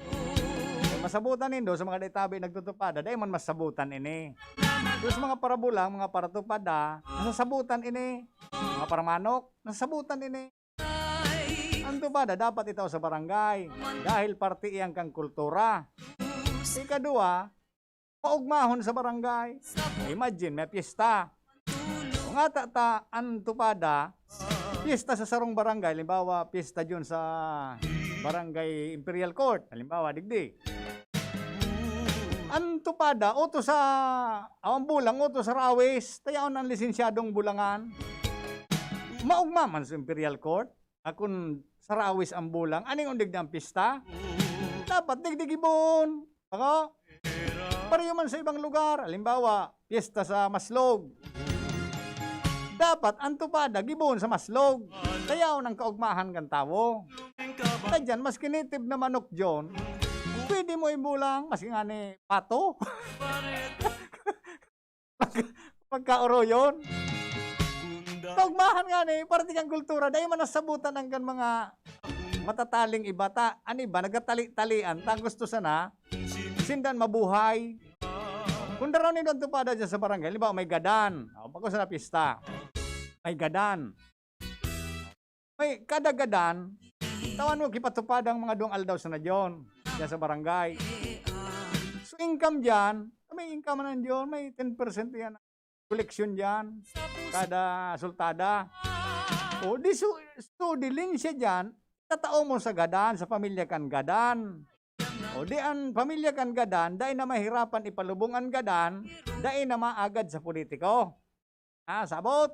Masabutan nindo sa mga dai tabi nagtutupada, dai man masabutan ini. Pero sa mga parabulang, mga paratupada, nasasabutan ini. Mga paramanok, nasasabutan ini. An tupada dapat itao sa barangay, dahil parte iyan kan kultura. Ikadua, paugmahon sa barangay. Imagine, may piyesta. Kung ata ta, an tupada, piyesta sa sarong barangay, halimbawa, piyesta dyan sa Barangay Imperial Court, halimbawa, digdi. An tupada, utos sa, ang bulang, utos sa Rawis, tayaon ang lisensyadong bulangan. Maugma man sa Imperial Court, akon sa Rawis ang bulang, aning undig na ang pista. Dapat digdi gibohon. Ako? Pareho man sa ibang lugar. Halimbawa, piyesta sa Maslog. Dapat ang tupada gibohon sa Maslog. Tayaon ang kaugmahan kan tawo. Kadyan, maski native na manok, John, pwede mo ibulang, maski nga ni pato. Pagka-oroyon. Kaugmahan nga ni, parte kan kultura, dai man nasabutan ang kan mga matataling iba ta. An iba, nagkatali-talian, ta gusto sana, sindan mabuhay. Kung daraw nindo an tupada dyan sa barangay, halimbawa, may gadan. O, pag-usa na pista. May gadan. May kada gadan, tawan mo, kipatupad ang mga duwang aldaw sa nadyon, dyan sa barangay. So, income dyan, may income na dyan, may ten percent yan. Koleksyon dyan, kada sultada. O, di su-, so, di linsya dyan, tatao mo sa gadan, sa pamilya kan gadan. O, di an pamilya kan gadan, dai na mahirapan ipalubong an gadan, dai na maagad sa politiko. Ah, sabot.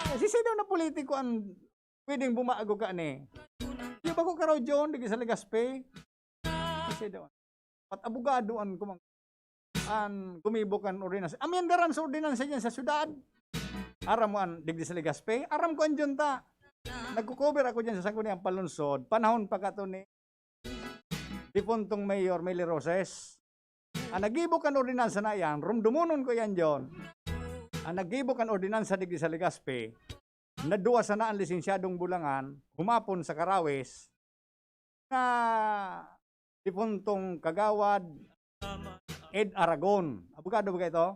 Eh, sisay daw na politiko an pwedeng bumago ka ni? Di ba ko karaw John, digdi sa Legazpi? Sisay daw. Pat abogado an kumang-, an gumibo kan ordinansa. Amiyan daran sa ordinansa dyan sa syudad. Aram mo an digdi sa Legazpi? Aram ko an junta. Nagko-cover ako dyan sa Sangguniang Panlungsod. Panahon pa kato ni dipuntong Mayor Meli Roses. Ang naggibo kan ordinansa na iyan, rumdumonon ko iyan, John. Ang naggibo kan ordinansa digdi sa Legazpi, naduwa sana ang lisensyadong bulangan, humapon sa Karawis, na dipuntong Kagawad Ed Aragon. Abogado ba ito?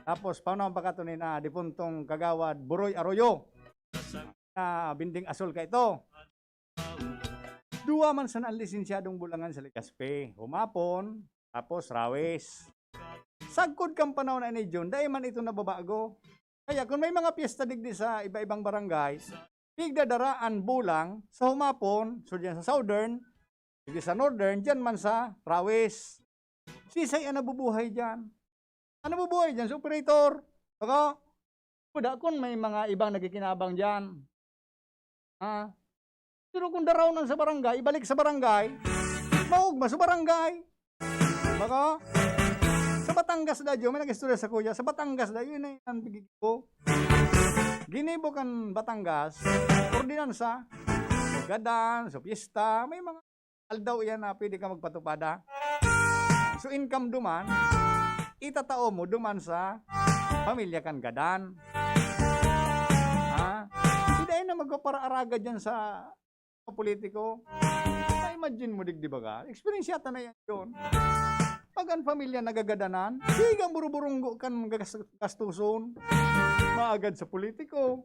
Tapos, panahon pa kato ni na dipuntong Kagawad Buroy Arroyo, na binding asol ka ito. Duwa man sana ang lisensyadong bulangan sa Legazpi. Humapon, tapos Rawis. Sagkod kan panahon na ini, John, dai man ito nababago. Kaya kung may mga piyesta digdi sa iba-ibang barangay, pigdadara an bulang sa humapon, so dyan sa southern, digdi sa northern, dyan man sa Rawis. Sisay ang nabubuhay dyan? Ang nabubuhay dyan, sa operator. Baka, kuda kun may mga ibang nagkikinabang dyan. Ha? Pero kung daraw nan sa barangay, ibalik sa barangay, maugma sa barangay. Baka, sa Batangas dayo, may nag-istorya sa kuya, sa Batangas dayo, yun na yun ang pigig ko. Ginibo kan Batangas, ordinansa, so gadan, so piyesta, may mga aldaw iyan na pwede ka magpatupada. So, income duman, itatao mo duman sa pamilya kan gadan. Ha? Di dai na magpaparaaraga dyan sa mga politiko. Na-imagine mo, digdi ba ka? Experience yata na yan yun. Pag ang pamilya nagagadanan, sigang buruburunggo kan gagas-, gastuson. Maagad sa politiko.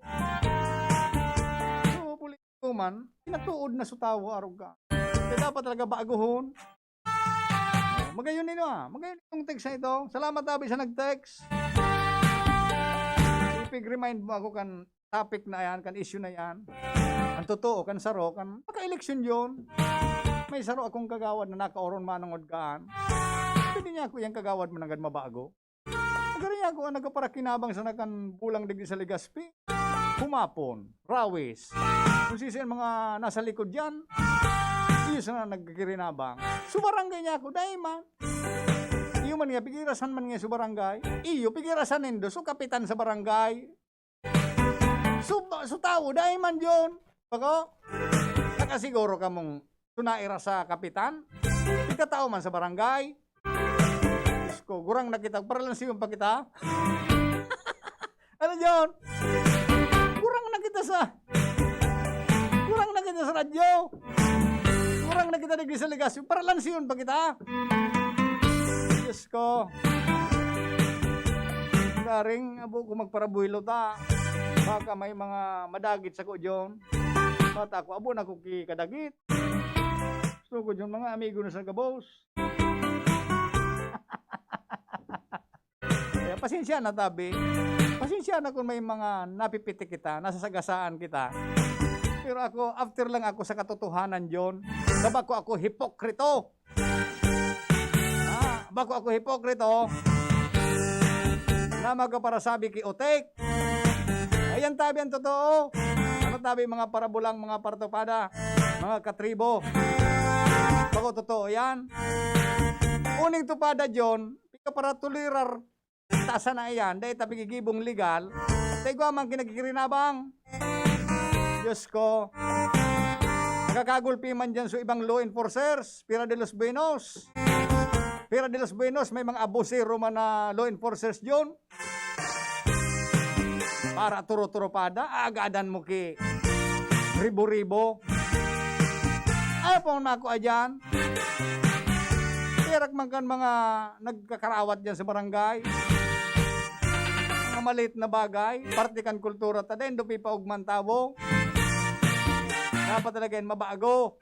So, politiko man, pinatuod na sa tawo, arog ka. Kaya dapat talaga baguhon. Magayon nino, ah. Magayon itong text na ito. Salamat, Abi, sa nag-text. Ipig-remind mo ako kan topic na yan, kan issue na yan. Ang totoo, kan saro, kan makaeleksyon yon. May saro akong kagawad na nakaoron manongod kaan. Pwede niya ako, yang kagawad mo nanggad mabago. Nagari niya ako, ang nagkaparakinabang sana kan bulang digdi sa Legazpi. Humapon, rawis. Kung sisi ang mga nasa likod yan, iyo sana nagkikirinabang. Sa barangay niya ako, dai man. Iyo man nga, pigirasan man nga sa barangay. Iyo, pigirasan nindo, so kapitan sa barangay. So, so tawo, dai man yon. Bako, nakasiguro kamong sunaira sa kapitan? Ikatao man sa barangay. Diyos ko, gurang na kita, paralansiyon pa kita. Ano yon? Gurang na kita sa, gurang na kita sa radyo. Gurang na kita digdi sa Legazpi, paralansiyon pa kita. Diyos ko. Garing, abo ko magparabuhilo ta. Baka may mga madagit sako diyon. Bata ko, abo na ko ki kadagit. Gusto ko diyon, mga amigo na sa gabos. Kaya pasensya na, tabi. Pasensya na kung may mga napipitik kita, nasasagasaan kita. Pero ako, after lang ako sa katotohanan diyon. Sa bako ako hipokrito. Ah, bako ako hipokrito na magkaparasabi ki Otek. Ayan tabi ang totoo. Ano tabi, mga parabulang, mga paratupada, mga katribo? Bako totoo yan. Uning tupada diyon, pika para tulirar. Tasa na iyan, dai ta pigigibong legal, ta igwa man ki nagkikirinabang. Diyos ko. Nakakagulpi man diyan so ibang law enforcers, Pira de los Buenos. Pira de los Buenos, may mga abusero man na law enforcers diyon. Para turo-turopada, aagadan mo ki ribo-ribo. Ayaw pa man makua diyan. Pirak man kan mga nagkakarawat diyan sa barangay. Mga maliit na bagay, parte kan kultura ta, dai nindo pipaogma an tawo. Dapat talaga yan mabago.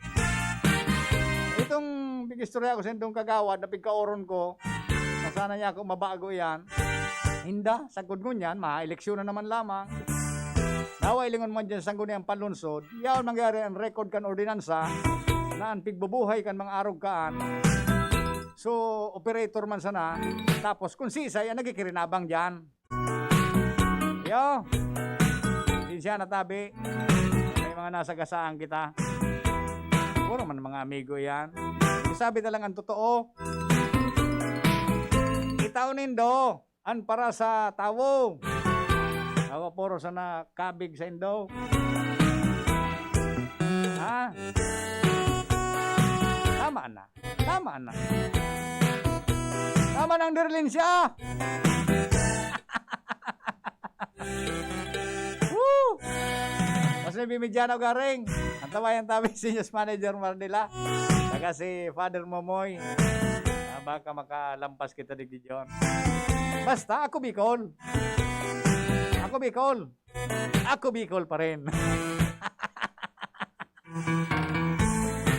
Itong pig-istorya ko sa indong kagawad na pigkaoron ko, na sana niya ako mabago yan. Inda, sagkod ngunyan, maeleksyon na naman lamang. Dawa, ilingon man dyan sa ngunyan panlunsod, yaon mangyari ang record kan ordinansa na ang pigbubuhay kan mga arog kaan. So, operator man sana, tapos kung sisay ang nagkikirinabang dyan. Yo, sinsya na tabi. May mga nasagasaan kita. Puro man mga amigo yan. Sabi na lang ang totoo. Itaw nindo. An para sa tawo. Ako puro sana kabig sa indo. Ha? Tama na. Tama na. Tama na ang dirlensya. Woo! Mas may bimidyan ako garing. Ang tawayan tabi si News Manager Mardila. Saka si Father Momoy. Ah, baka makalampas kita digdi diyon. Basta, ako Bicol. Ako Bicol. Ako Bicol pa rin.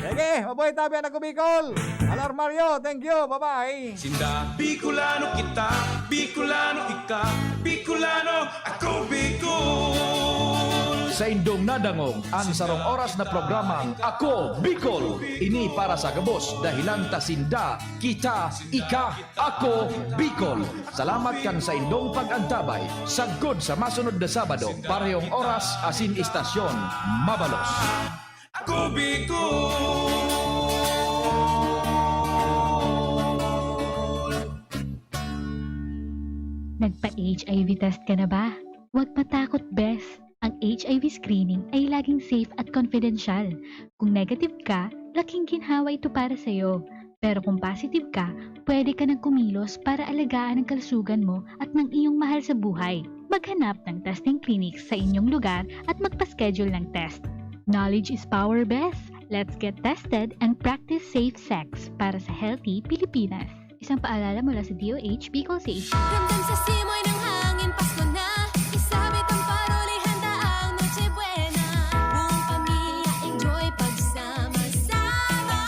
Sige, mabuhay tabi ang Ako Bicol. Alar Mario, thank you. Bye-bye. Sinda, Bicolano kita, Bicolano ika, Bicolano, ako Bicol. Saindong nadangog ang sarong oras na programang Ako Bicol. Ini para sa gabos, dahelan ta sinda, kita, ika, ako, Bicol. Salamat kan saindong pag-antabay. Sagkod sa masunod na Sabado, parehong oras asin istasyon. Mabalos. Ako, Bicol! Nagpa-H I V test ka na ba? Huwag matakot, bes. Ang H I V screening ay laging safe at confidential. Kung negative ka, laking ginhawa ito para sa'yo. Pero kung positive ka, pwede ka nang kumilos para alagaan ang kalusugan mo at ng iyong mahal sa buhay. Maghanap ng testing clinics sa inyong lugar at magpa-schedule ng test. Knowledge is power, bes! Let's get tested and practice safe sex para sa healthy Pilipinas. Isang paalala mula sa D O H Bicol C H. Ramdam sa simoy ng hangin, Pasko na. Isabit ang parol, ihanda ang Noche Buena. Buong pamilya, enjoy pagsama-sama.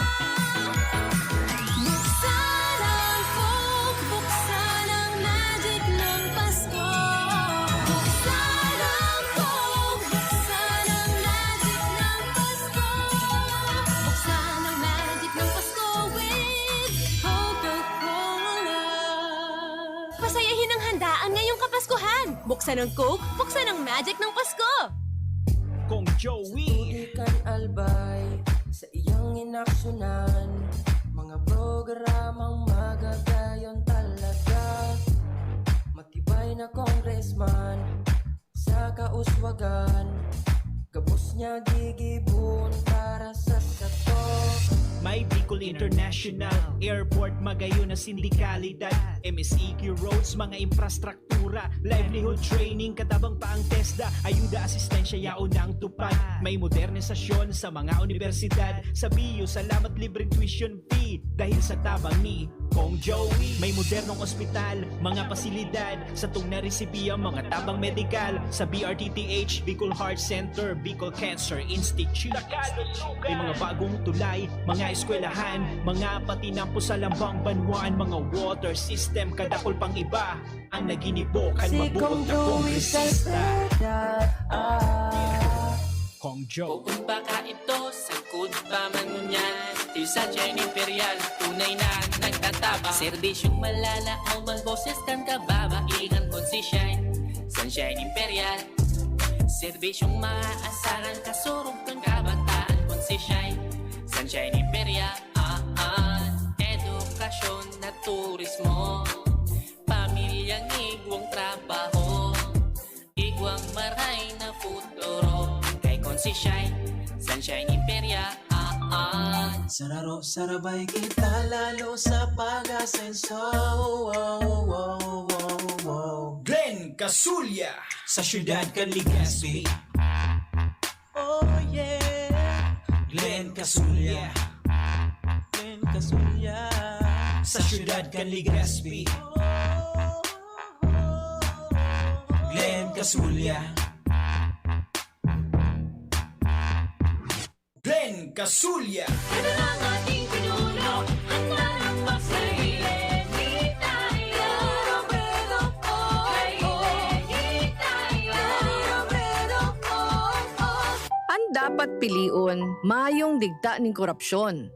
Buksan ang Coke, buksan ang magic ng Pasko. Buksan ang Coke, buksan ang magic ng Paskuhan! Buksan ang Coke, buksan ang magic ng Pasko! Kong Joey. Tubig kan Albay sa iyang inaksyonan. Mga programang magagayon talaga. Matibay na congressman sa kauswagan. Gabos niya gigibon para sa sato. May Bicol International Airport, magayon na sindikalidad, M S E Q roads, mga infrastruktura, livelihood training, katabang pa ang TESDA, ayuda, asistensya, yaon ang tupad. May modernisasyon sa mga universidad, sa B U, salamat libreng tuition fee, dahil sa tabang ni Kong Joey. May modernong ospital, mga pasilidad, satong naresibi ang mga tabang medikal sa B R T T H, Bicol Heart Center, Bicol Cancer Institute. May mga bagong tulay, mga eskwelahan, mga patinampo sa lambang banwaan, mga water system, kadakol pang iba. Ang naginibo kan Si mabuot Kong na Joey kongresista. Salceda. Kong Joe. Bukod pa ka ito, sangkod pa man ngunyan. Still Sunshine Imperial, tunay na nagtataba. Serbisyong malalaom ang boses kan kababaihan kon si Shine. Sunshine Imperial, serbisyong maaasaran, kasurog kan kabataan kon si Shine. Sunshine Imperial, ah, ah. Edukasyon na turismo, pamilyang igwang trabaho, igwang maray na futuro. Kay kon si Shine, Sunshine Imperia, ah, ah. Sararo, sarabay kita lalo sa pag-asenso. Wow, wow, wow, wow. Glenn Casulya. Sa syudad kan Legazpi. Oh yeah. Glenn Casulya. Glenn Casulya. Sa syudad kan Legazpi. Glenn Casulya. Glenn Casulya. Ano na ang ating pinuno? Handa ng magsarili tayo. Robredo po. Kay Leni tayo. Robredo po. An dapat pilion, mayong digta nin korupsyon.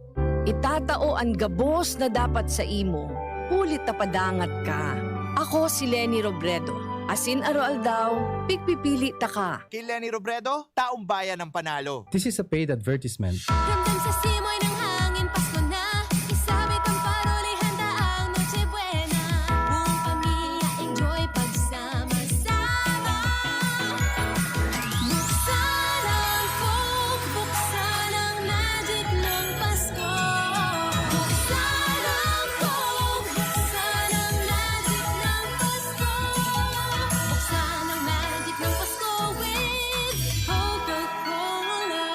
Itatao an gabos na dapat sa imo, huli ta padangat ka. Ako si Leni Robredo. Asin aroaldaw, pigpipili taka. Kay Leni Robredo, taong bayan ang panalo. This is a paid advertisement. Ramdam sa simoy ng hangin, Pasko na. Isabit ang paroli, handa ang Noche Buena. Buong pamilya, enjoy pagsama-sama. Buksan ang Coke, buksan ang magic ng Pasko. Buksan ang Coke, buksan ang magic ng Pasko. Buksan ang magic ng Pasko with Coca-Cola.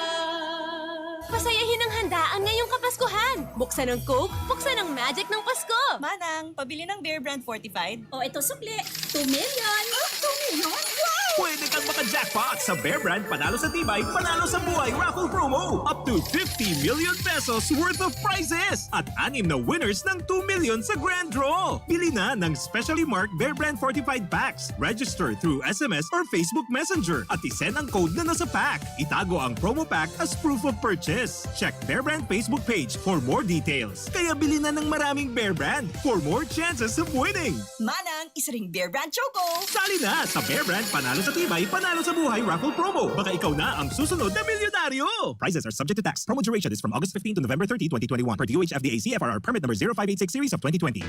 Pasayahin ang handaan ngayong Kapaskuhan. Buksan ang Coke, buksan ang magic ng Pasko. Manang, pabili ng Bear Brand Fortified. O ito sukli, two million. Oh, two million? Wow! Pwede kang maka-jackpot sa Bear Brand Panalo sa Tibay, Panalo sa Buhay Raffle Promo! Up to fifty million pesos worth of prizes! At anim na winners ng two million sa Grand Draw! Bili na ng specially marked Bear Brand Fortified Packs. Register through S M S or Facebook Messenger at isend ang code na nasa pack. Itago ang promo pack as proof of purchase. Check Bear Brand Facebook page for more details. Kaya bili na ng maraming Bear Brand for more chances of winning! Manang, isa ring Bear Brand Choco. Sali na sa Bear Brand Panalo sa Tibay, Panalo sa Buhay Raffle Promo. Baka ikaw na ang susunod na milyonaryo! Prizes are subject to tax. Promo duration is from August fifteen to November thirty, twenty twenty-one, per D O H F D A C F R R permit number zero five eight six series of twenty twenty.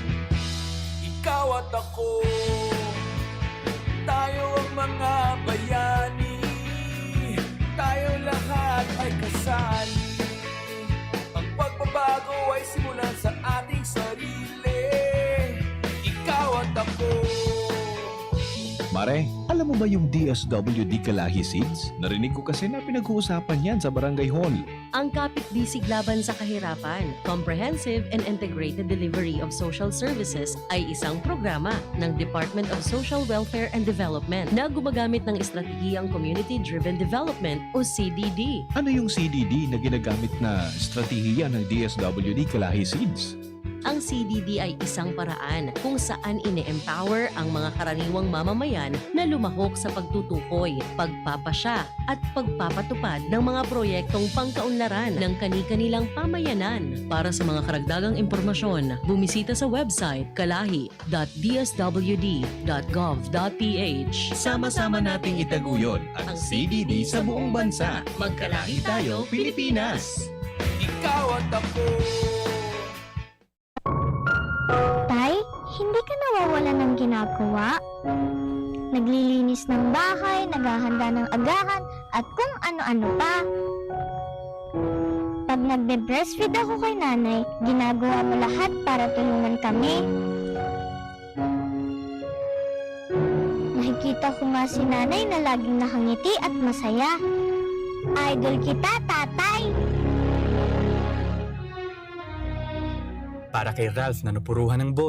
Ikaw at ako, tayo ang mga bayani. Tayo lahat ay kasali. Ang pagbabago ay simulan sa ating sarili. Ikaw at ako. Mare, alam mo ba yung D S W D Kalahi Seeds? Narinig ko kasi na pinag-uusapan yan sa barangay hall. Ang Kapit Bisig Laban sa Kahirapan, Comprehensive and Integrated Delivery of Social Services ay isang programa ng Department of Social Welfare and Development na gumagamit ng estratehiyang Community-Driven Development o C D D. Ano yung C D D na ginagamit na estratehiya ng D S W D Kalahi Seeds? Ang C D D ay isang paraan kung saan ine-empower ang mga karaniwang mamamayan na lumahok sa pagtutukoy, pagpapasya, at pagpapatupad ng mga proyektong pangkaunlaran ng kani-kanilang pamayanan. Para sa mga karagdagang impormasyon, bumisita sa website kalahi dot d s w d dot gov dot p h. Sama-sama nating itaguyod ang C D D sa buong bansa. Magkalahi tayo, Pilipinas! Ikaw at ako. Tay, hindi ka nawawalan ng ginagawa? Naglilinis ng bahay, naghahanda ng agahan, at kung ano-ano pa. Pag nagbe-breastfeed ako kay nanay, ginagawa mo lahat para tulungan kami. Nakikita ko nga si nanay na laging nakangiti at masaya. Idol kita, tatay! Para kay Ralph na napuruhan ng boss,